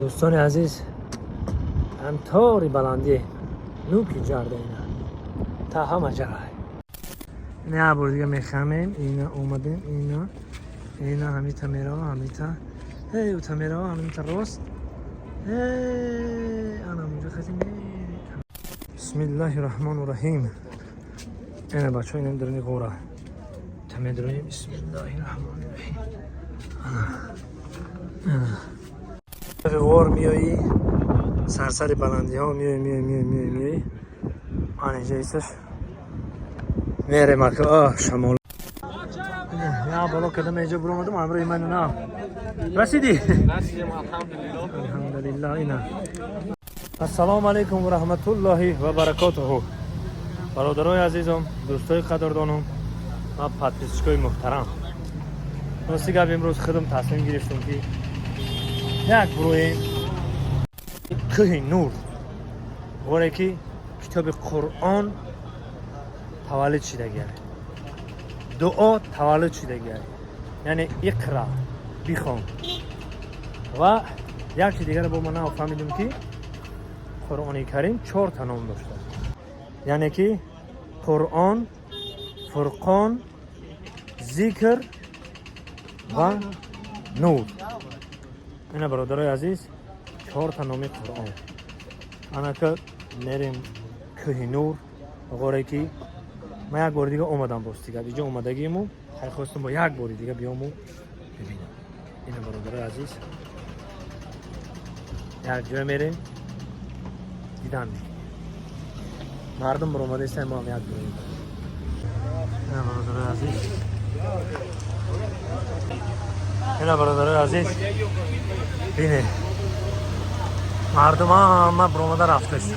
Дӯстони азиз, ҳамтори баландӣ нӯки ҷарда ина та ҳама ҷай. Ина бор дига мехамем, ина омадем, ина ина ҳамита мерава, ҳамита эй ута мерава, ҳамита рост, эй ана унҷо хати. Бисмиллаҳи раҳмону раҳим. Ина бачаҳо, инам даруни ғора та медроем. Бисмиллаҳи раҳмони раҳим. Ана ана ғор меоӣ, сарсари баландиҳо меои, меои, меои, меои, меои, ана инҷа исташ мерем. Ака шамол я боло кадам, инҷа буромадам, амрои ман на расидӣ. Расидем, алҳамдулиллоҳ. Алҳамдулиллоҳ. Ина, ассалому алайкум ва раҳматуллоҳи ва баракотуҳу. Бародарои азизом, дӯстои қадрдонум ва подписчикои муҳтарам, рости гап, имрӯз худам тасмим гирифтем, ки як буроем кӯҳи Нур, ғоре ки китоби Қуръон таваллуд шидагиай, дуо таваллуд шидагиай, яъне иқра, бихон. Ва як чи дигаре бо ман нафаҳмидем, ки Қуръони Карим чорта ном дошта, яъне ки Қуръон, Фурқон, Зикр ва Нур. Ина, бародарои азиз, чорта номи Қуръон. Анака мерем кӯҳи Нур, ғоре ки ман як бори дига омадам. Боз дигар иҷо омадагиму хай хостам, бо як бори дига биёму бибинам. Ина, бародарои азиз, як ҷой мерем, дидан мекунем. Мардум баромадаистем, мо ҳам як буроем. Ина, бародарои азиз, ина, бародарои азиз, бине, мардум ҳама баромада рафтааст.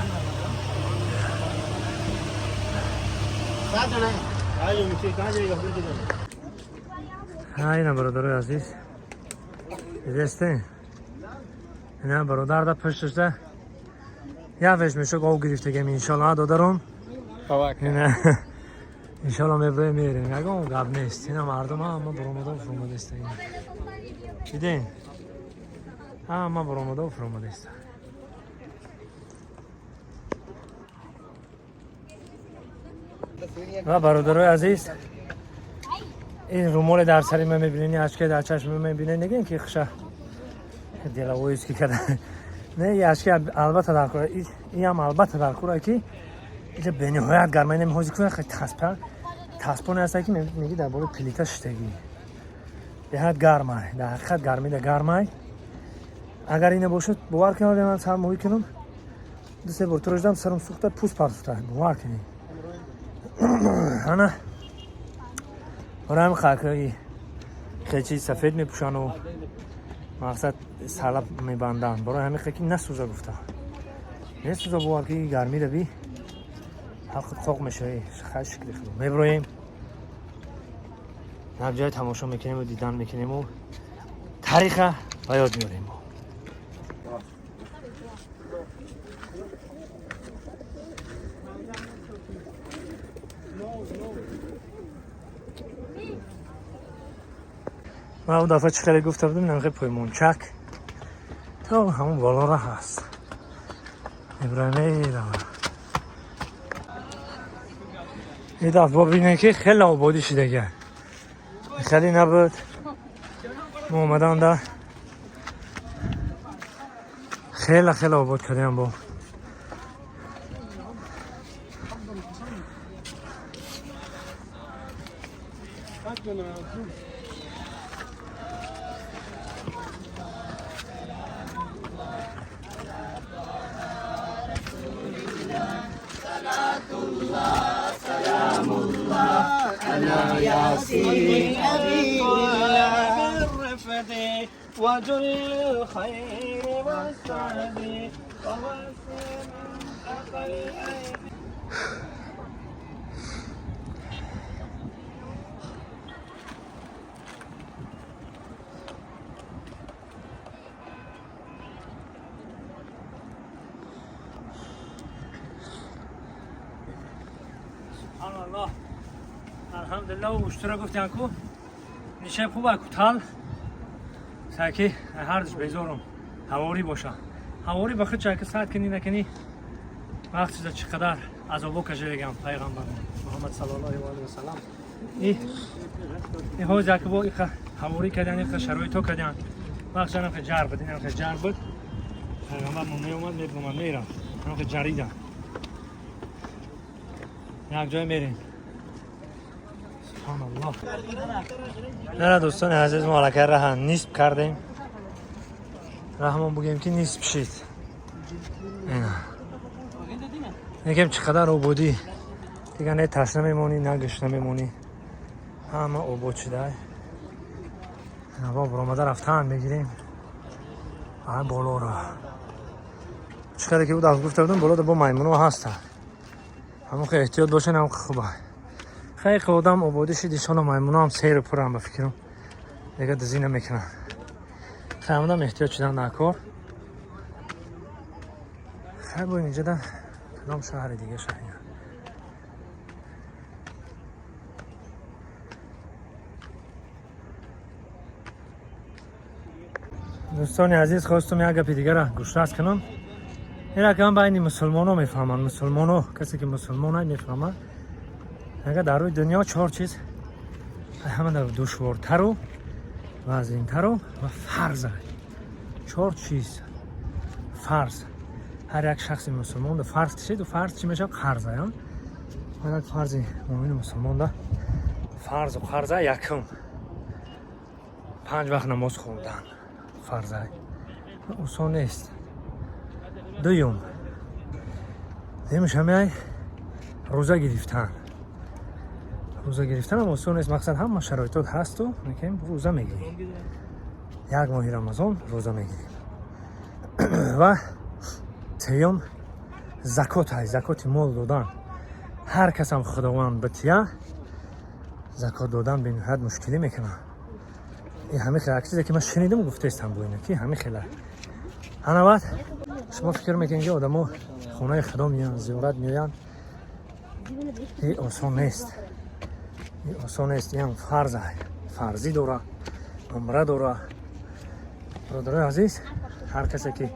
Ина, бародарои азиз, дидестен, ина бародар да пушташда як веш мешок об гирифтагем. Иншолло, додарум, ина иншолло меброем, мерем, ягон гап нест. Ина мардум ҳама баромада фуромадаиста. Ина диден, ҳама баромада фуромадаиста. Ва бародарои азиз, ин румоле дар сари ма мебинед, ашке дар чашми ма мебинед, негем ки хуша деловойски када. Не, ашки албатта дар кора, инам албатта дар кора, ки иҷа бениҳоят гарма. Инам ҳозир кунад таспа, таспоне ҳаста, ки меги дар болои плита шиштагӣ. Беҳад гармай, дар ҳақиқат гармида гармай. Агар ина бошад, бовар кунед, ман сар моҳӣ кунам, ду се бор туро сарам сӯхта, пӯст партофта, бовар кунед. Ана барои ҳамин хечи сафед мепӯшану мақсад салаб мебанданд, барои ҳамин ки насӯза гуфта, несӯза. Бовар ки гармида би ҳаққат қоқ мешавӣ. Хай, шукри Худо, меброем, як ҷое тамошо мекунему, дидан мекунему, тариха ба ёд меорем. Ман он дафъа чӣ хеле гуфта будам, инам хеле поймончак то ҳамон болора ҳаст. Иброҳим мерава. Ин дафъа бибинем, ки хеле ободӣ шидага, хеле набуд. Мо омаданда хеле хеле обод кардем бо. بالرفد وجل الخير والسعد ووسع الأيدي. Субҳаналлоҳ, алҳамдулиллоҳ. Уштура гуфтян ку нишеб хуб, кутал саки ҳардуш безорум. Ҳаворӣ боша. Ҳаворӣ ба худ чака саат кунӣ накунӣ вақт чиза чӣ қадар азобо кашидагам пайғамбар Муҳаммад саллаллоҳу алайҳи васаллам. И ҳоз якбо иқа ҳаворӣ кардян, иқа шароито кардян. Вақт чанам хе ҷар буд, инам хе ҷар буд. Пайғамбар мо меомад, мебомад, мерафт. Инам хе ҷаридан. Як ҷой мерем. Субҳаналлоҳ. Нара дӯстони азиз, мо аллакай раҳа нисб кардем. Раҳмон бугем ки нисб шид. Ина. Мегем чӣ қадар ободӣ. Дигар не ташна мемонӣ, на гушна мемонӣ. Ҳама обод шуда. Ва баромада рафтан мегирем. А болоро. Чӣ қадар ки буд гуфта будам, болода бо маймуно ҳастанд. Ҳамон хел эҳтиёт бошен, ҳам хуба. Хеле одам ободӣ шид, иншоалло маймуно ҳам серу пурам ба фикрам. Дигар дизӣ намекунанд. Хеле эҳтиёт шудан дар кор. Хеле бо инҷа да кадом шаҳри дига шаҳр. Дӯстони азиз, хостум як гапи дигара гӯшрас кунам. Ин рақам байни мусулмоно мефаҳманд. Мусулмоно, касе ки мусулмон ай мефаҳмад. Агар дар рӯи дунё чор чиз ҳама душвортару вазнинтару ва фарз ай. Чор чиз фарз. Ҳар як шахси мусулмон да фарз кишид, фарз чӣ мешавад? Қарз ай. Ҳар як фарзи муъмини мусулмон да фарзу қарз ай. Якум, 5 вақт намоз хондан фарз ай. Осон нест. Дуюм, дуюмш ҳамеай рӯза гирифтан. Рӯза гирифтанам осон нест. Мақсад ҳама шароитот ҳасту лекин рӯза мегирем. Як моҳи Рамазон рӯза мегирем. Ва сеюм закот ай, закоти мол додан. Ҳар касам Худованд бития, закот додан бениҳоят мушкилӣ мекунад. Ин ҳамин хел як чизе ки ман шунидам, гуфтаистам бо ина ки ҳамин хела. Ана баъд шумо фикр мекунед ки одамо хонаи Худо меоянд, зиёрат меоянд. И осон нест. И осон нест. Ин фарз ай. Фарзӣ дора, умра дора. Бародарои азиз, ҳар касе ки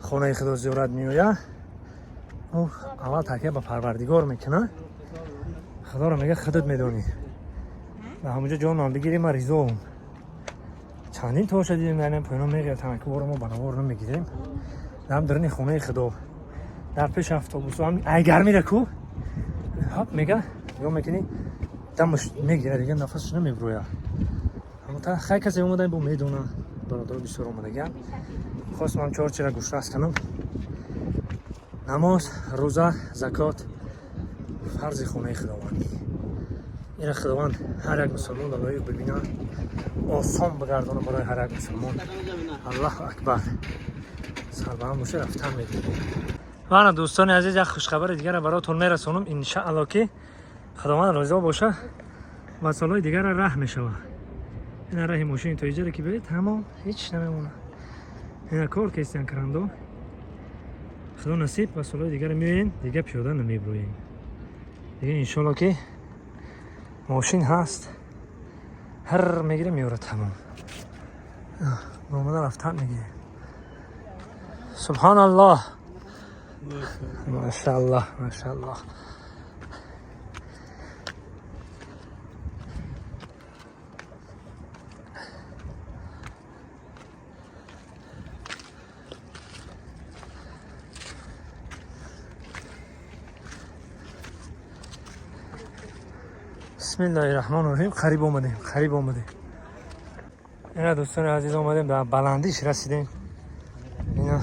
хонаи Худо зиёрат меояд, ӯ аввал такя ба Парвардигор мекунад. Худоро мега худат медонӣ. Ба ҳамонҷо ҷонам бигирӣ, ман ризоам. Чандин тоша дидем, дар ин поёно мегиртан, ки боро мо ба навор намегирем. Дар даруни хонаи Худо, дар пеши автобусо ҳам ай гармира ку ҳап мега, нигоҳ мекунӣ, дамаш мегирад, дигар нафасаш намебирояд. Аммо та хай касе омадан бо медона, бародаро бисёр омадагиан. Хостам чор чира гӯшрас кунам. Намоз, рӯза, закот, фарзи хонаи Худовандӣ. Ира Худованд ҳар як мусулмон дар лоиқ бибинад, осон бигардона барои ҳар як мусулмон. Аллоҳу акбар. Сарбаланд боша, рафтан мегирем. Вана дӯстони азиз, як хушхабари дигара баротон мерасонам. Иншаалло ки Худованд розио боша, ва солҳои дигара раҳ мешавад. Ина раҳи мошини то иҷара ки биёед, тамом, ҳеҷ намемонад. Ина кор кестиан карандо. Худо насиб, ва солҳои дигара меоем, дигар пиёда намебироем. Дигар иншоалло ки мошин ҳаст, ҳар мегирем, меёрад, тамом. Омада рафтан мегирем. Субҳаналлоҳ. Машааллоҳ, машааллоҳ. Бисмиллоҳи раҳмони раҳим. Қариб омадем, қариб омадем. Ина дӯстони азиз, омадем, дар баландиш расидем. Ина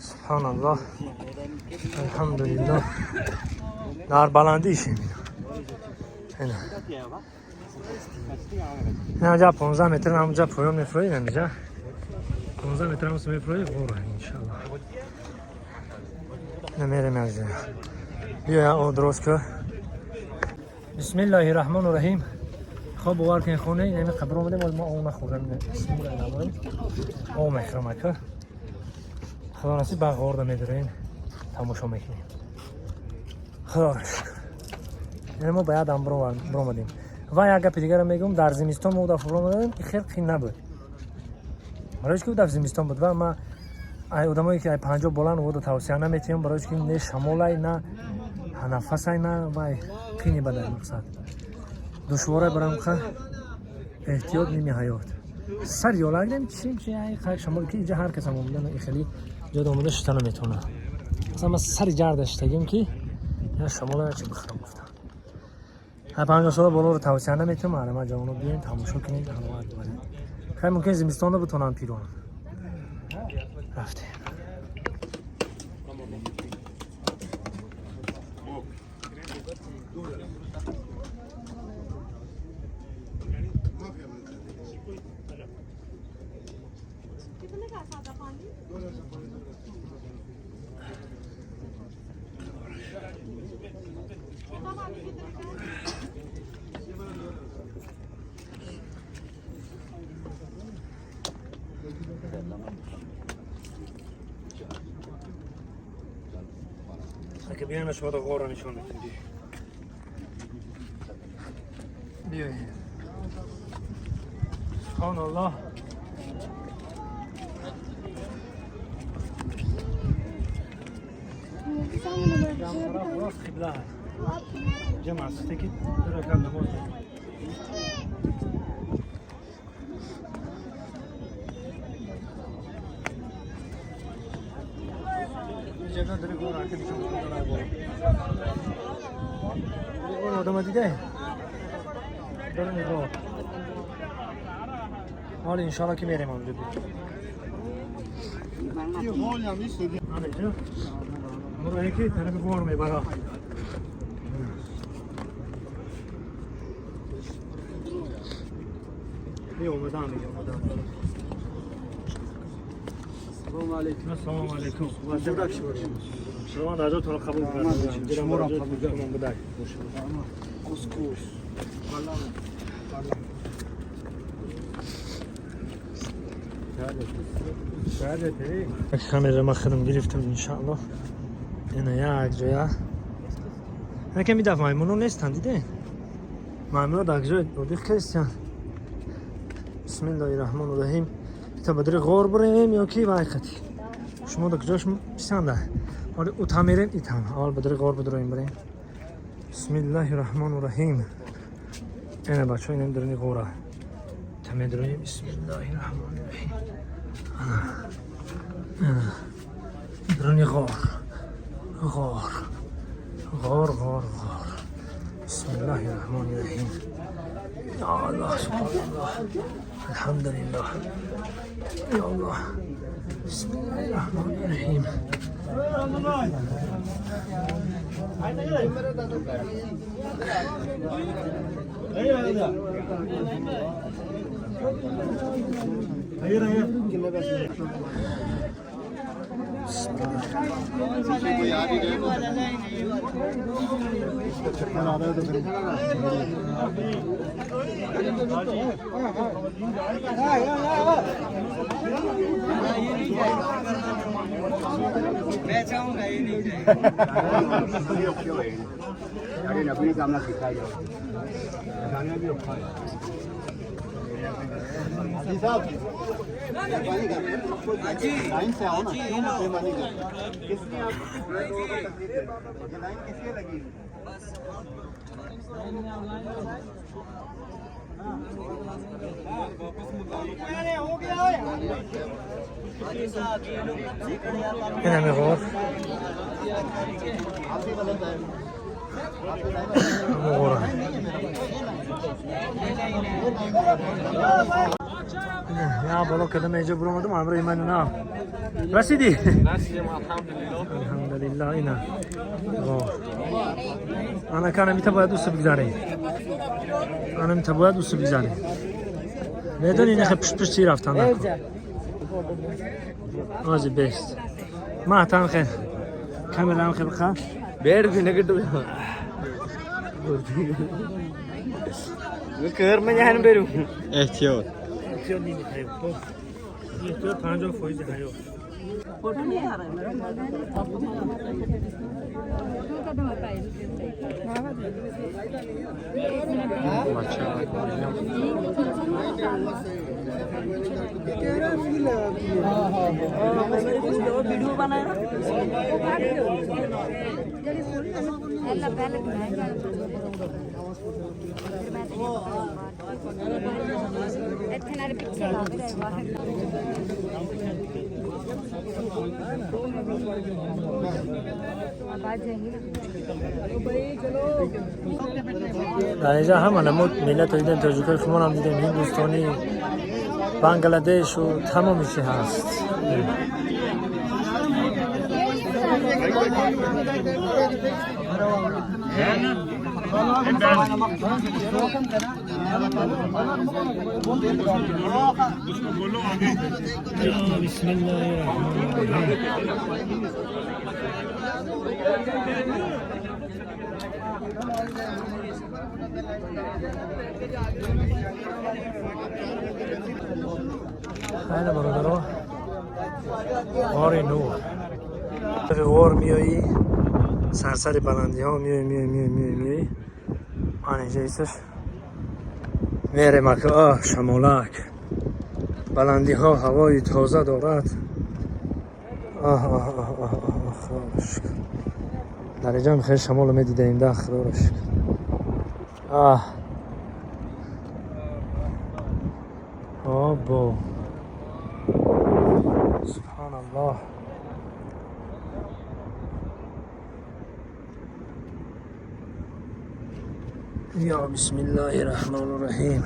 субҳаналлоҳ, алҳамдулиллоҳ, дар баландишем. Ина инҷа 15 метр ҳамҷа поён мефуроем, инҷа 15 метр ҳам мефуроем, ғора иншаллоҳ. Ина мерем як ҷоя. Биё, о дуруст ку. Бисмиллоҳи раҳмони раҳим. Хоб бовар кунед, хона ин қабр омадем, мо об нахӯрдем. Бисмиллоҳи раҳмони об мехӯрам ака. Худо насиб, ба ғорда медорем, тамошо мекунем. Худоро шукр. Яъне мо ба як дам биромадем. Ва як гапи дигарам мегӯям, дар зимистон мо дафъа биромадем, хел қин набуд. Барои ки даф зимистон буд ва ма ай одамое ки ай 50 болан вода тавсия наметиҳам, барои ки не шамолай, на нафасай, на вай қини бадай мақсад. Душворай барам ха эҳтиёт ними ҳаёт. Сар ёлагдем чим чи ай хай шамол ки иҷа ҳар кас ам омадан и хеле ҷо омада шита наметавонад. Масалан ма сари ҷарда шитагим ки я шамола чи бихӯрам гуфтам. Ҳа 50 сола болоро тавсия наметиҳам, ҳама ҷавоно биёен тамошо кунед, ҳаловат бибаред. Хай мумкин зимистонда бутонам пирон. Рафтем. कितने का सादा पानी? सादा पानी कितने का है? Ака биёем шумо да ғорро нишон медиҳем. Биёед. Субҳоналлоҳ. Рост қибла аст. Инҷа масҷиде ки ду ракат намоз мехонад. Инҷа дори ғор ака нишон медиҳем боло. Ғор одама диде? Дори ғор. Ҳоло иншоалло ки мерем онҷо. Ҳаминҷо. Муроҳе ки тарафи ғор мебарад. Омадан мега, омадан. Ассалому алайкум. Ассалому алайкум. Муборак бошад. Шумо дарҷотонро қабул кардам. Шуморо қабул кардам. Будаг. Кускус. Балам. Балам. Камера ма худам гирифтам иншааллоҳ. Ина як ҷоя. Ҳака ми даф маймуно нестанд, диде? Маймуно дар ҷои одиқ кестян. Бисмиллоҳи раҳмони раҳим. Та ба дари ғор бурем ё ки вай қати? Шумо дар куҷош писанда? Ҳоли ута мерем, итам. Аввал ба дари ғор бидуроем бурем. Бисмиллоҳи раҳмони раҳим. Ина бачаҳо, инам дарини ғора. Та медуроем. Бисмиллоҳи раҳмони раҳим. Даруни ғор. Ғор. Ғор, ғор, ғор. Бисмиллоҳи раҳмони раҳим. Я Аллоҳ, субҳоналлоҳ. Алҳамдулиллоҳ. Я Аллоҳ. Бисмиллоҳи раҳмони раҳим. लाइन से आओ ना, क्यों बेईमानी कर किसने आप तकलीफ है? ये लाइन किसके लगी है? Инами ғор. आप भी गलत है। Ҳамо ғора. Я боло кардам, инҷо буромадам, ҳамроҳи ман на. Расидӣ? Расидем, алҳамдулиллоҳ. Алҳамдулиллоҳ, ина. Ғор. Ана кана мита бояд усу бигзарем. Ана мита бояд усу бигзарем. Медони ин хе пушт пушт чӣ рафтан накун. Ози бест. Ма ҳатан хе камерам хе биқа. Бер പിന്നെ കിട്ടൂല. കേറുമ്പോ ഞാനും വരും. Эҳтиёт. Эҳтиёт ними ҳаёт. Эҳтиёт 50% ҳаёт. Дар инҷа ҳама намуд миллатро дидем, тоҷикои худмонам дидем, ҳиндустонӣ, Бангладешу тамоми чи ҳаст. Бисмиллаҳи. Хайли бародаро, ғори Нур. Ғор меоӣ, сарсари баландиҳо меои, меои, меои, меои, меои. Ан инҷа исташ меремак, оҳ, шамолак. Баландиҳо ҳавои тоза дорад. Оҳ, оҳ, оҳ, оҳ, оҳ, Худоро шукр. Дар инҷа ҳам хеле шамолро медидаем, да, Худоро шукр. Оҳ. Обо. Субҳаналлоҳ. Я бисмиллаҳи раҳмони раҳим.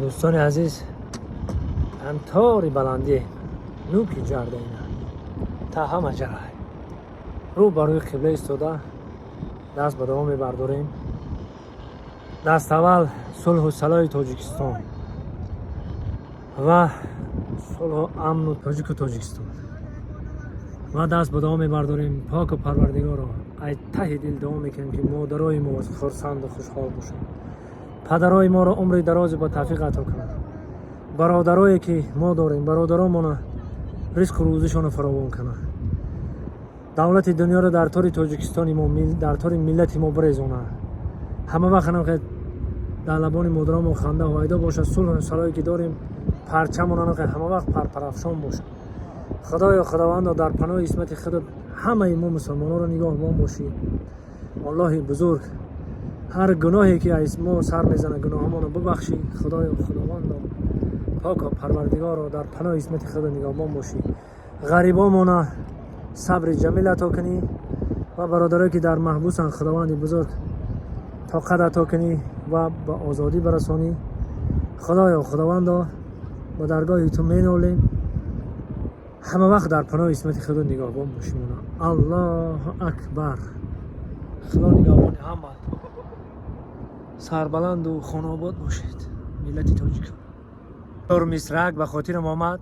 Дӯстони азиз, ҳамтори баландӣ нӯки ҷарда ина та ҳама ҷарай рӯ ба рӯи қибла истода даст ба дуо мебардорем. Даст аввал сулҳу салоҳи Тоҷикистон ва сулҳу амну тоҷику Тоҷикистон ва даст ба дуо мебардорем. Поку Парвардигоро, ай таҳи дил дуо мекунем, ки модарои мо хурсанду хушҳол бошанд, падарои моро умри дарозе ба тавфиқ ато кунанд, бародарое ки мо дорем, бародаромона ризқу рӯзишонро фаровон кунанд, давлати дунёро дар тори Тоҷикистони мо, дар тори миллати мо бирезонанд. Ҳама вақт ҳам дар лабони модаромо ханда ҳувайдо бошад, сулҳу салое ки дорем, парчамон ҳама вақт парпарафшон бошад. Худоё, Худовандо, дар паноҳи исмати худат ҳамаи мо мусулмононро нигаҳбон бошӣ. Аллоҳи бузург, ҳар гуноҳе ки аз мо сар мезанад, гуноҳамонро бубахшӣ. Худоё, Худовандо, поко Парвардигоро, дар паноҳи исмати худат нигаҳбон бошӣ. Ғарибомона сабри ҷамил ато кунӣ ва бародарое ки дар маҳбусанд, Худованди бузург, тоқат ато кунӣ ва ба озодӣ барасонӣ. Худоё, Худовандо, ба даргоҳи ту менолем, ҳама вақт дар паноҳи исмати худо нигаҳбон бошимона. Аллоҳу акбар. Худо нигаҳбони ҳама. Сарбаланду хонаобод бошед, миллати тоҷик. Мисрак ба хотирам омад,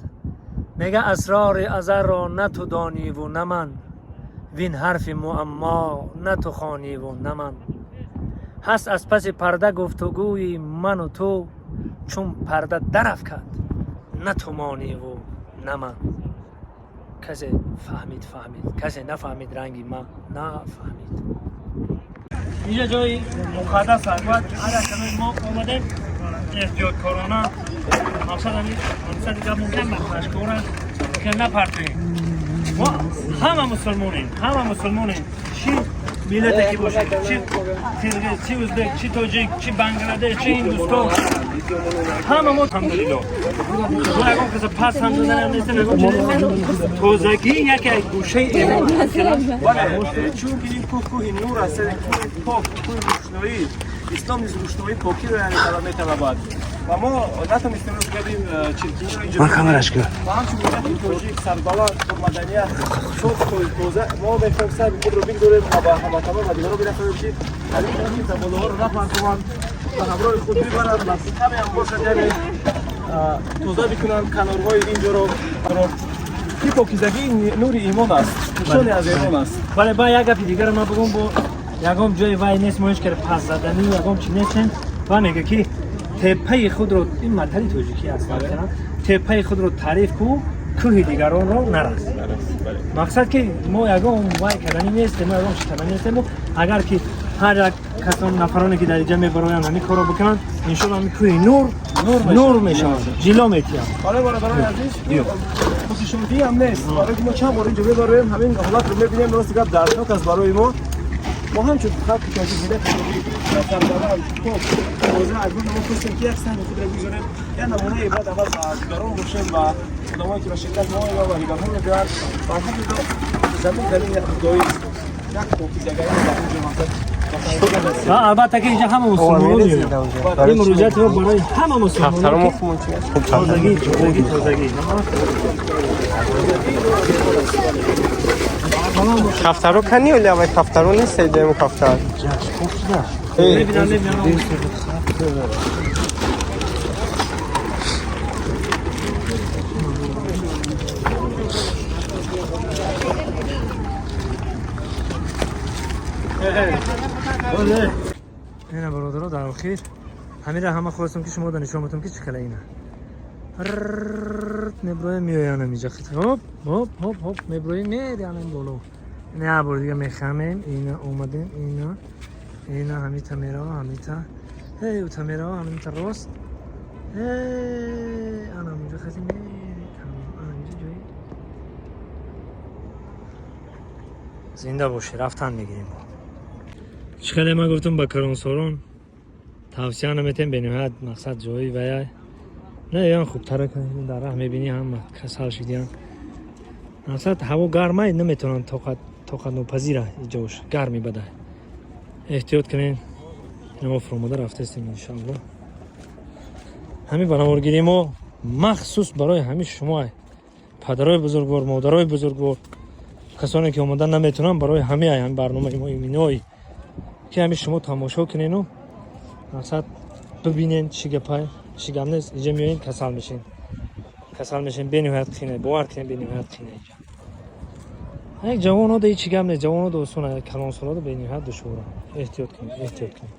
мега: асрори азарро на ту дониву на ман, вин ҳарфи муаммо на ту хониву на ман. Ҳаст аз паси парда гуфтугӯи ману ту, чун парда дарафкад, на ту мониву на ман. Касе фаҳмид, фаҳмид, касе нафаҳмид, ранги ман нафаҳмид. Инҷа ҷои муқаддас аст. Бояд ҳар яканои мо омадем эҳтиёткорона. Мақсад ҳамин, мақсади гап мумкин махрашкора ки напартоем. Мо ҳама мусулмонем, ҳама мусулмонем, чӣ миллате ки бошем, чӣ қирғиз, чӣ ӯзбек, чӣ тоҷик, чӣ Бангладеш, чӣ Ҳиндустон, ҳама мо, алҳамдулилло, мо ягон каса пас ҳам заданам нестем, ягон чиз нестем. Тозагӣ яке аз гӯшаи эмон. Бале, чунки ин кӯҳ кӯҳи нур аст, яъне кӯҳи пок, кӯҳи рӯшноӣ. Ислом низ рӯшноӣ, покиро яъне металабад ва мо натонистем рӯз гардем чиркиниро инҷо. Ва ҳамчун миллати тоҷик сарбаланд, пурмаданият, соф, тоза, мо мехоҳем сари худро бигзорем ва ба ҳамватанон ва дигарон бирасонем, ки аз ин тараф заболаҳоро напартованд ва ҳамроҳи худ бибаранд ва каме ҳам бошад, яъне тоза бикунанд канорҳои инҷоро, ки покизагӣ нури имон аст, нишоне аз имон аст. Бале, ба як гапи дигар ман бигӯм, бо ягон ҷои вай нест, мо ҳеч кар пас заданӣ ягон чи нестем. Ва мега ки теппаи худро, ин матали тоҷикӣ аст, теппаи худро таъриф ку, кӯҳи дигаронро нарас. Мақсад ки мо ягон вай карданӣ нестем, мо ягон чи карданӣ нестем. Агар ки Ҳар як касон нафароне ки дар инҷа мебароянд ҳамин корро бикунанд, иншоалло ҳамин кӯҳи нур нур мешавад, ҷило метиҳад. Барои бародарони азиз, хусусиятӣ ҳам нест. Барои ки мо чанд бор инҷо мебароем, ҳамин ҳолат ро мебинем, рост гап дарднок аст барои мо. Мо ҳамчун халқи тоҷик, миллати тоҷик, ватанпарвар, пок, тоза, аз мо хостем ки як саҳми худро бигузорем, як намунаи ибрат аввал ба дигарон бошем ва одамое ки ба ширкат мо меоянд ва дигарҳо мебиёянд. Ва алҳамдулилло, замин замини як худоист, як покизагарӣ дар инҷо мақсад. Ва албатта ки инҷа ҳама мусулмонон меоянд. Ин муроҷиати мо барои ҳама мусулмонон ки тозагӣ, тозагӣ, тозагӣ. Кафтаро кани оли авай кафтаро нест ему кафтар. Мебинам, мебинам. Ина бародаро, дар охир ҳамира ҳама хостам ки шумо нишон бутам ки чӣ хела ина меброем, меоянам инҷа, хоп хоп хоп хоп, меброем, мерианам боло. Ина бор дига мехамем, ина омадем, ина ина ҳамита мерава, ҳамита ҳей ута мерава, ҳамита рост, ҳей ана унҷа хати мери, тамом, ана инҷа ҷои зинда бошӣ, рафтан мегирем. Чӣ хеле ман гуфтам, ба каронсорон тавсия наметем, бениҳоят мақсад ҷои вая не ян хубтара дар раҳ мебинӣ, ҳама касал шидиян. Мақсад ҳаво гармай, наметавонанд, тоқат тоқатнопазира иҷош гарми бада. Эҳтиёт кунем. Ина мо фуромада рафтастем, иншоалло. Ҳамин барномагирии мо махсус барои ҳамин шумо, падарои бузургвор, модарои бузургвор, касоне ки омода наметавонанд, барои ҳамаи ҳамин барномаи мо иминой ки ҳамин шумо тамошо кунену мақсад бибинен чӣ гапай, чӣ гап нест. Инҷа меоен, касал мешен, касал мешен, бениҳоят қине, бовар кунем, бениҳоят қине инҷа. Як ҷавонода ҳеҷ гап нест, ҷавонода осон, калонсолода бениҳоят душвора. Эҳтиёт кунед, эҳтиёт кунед.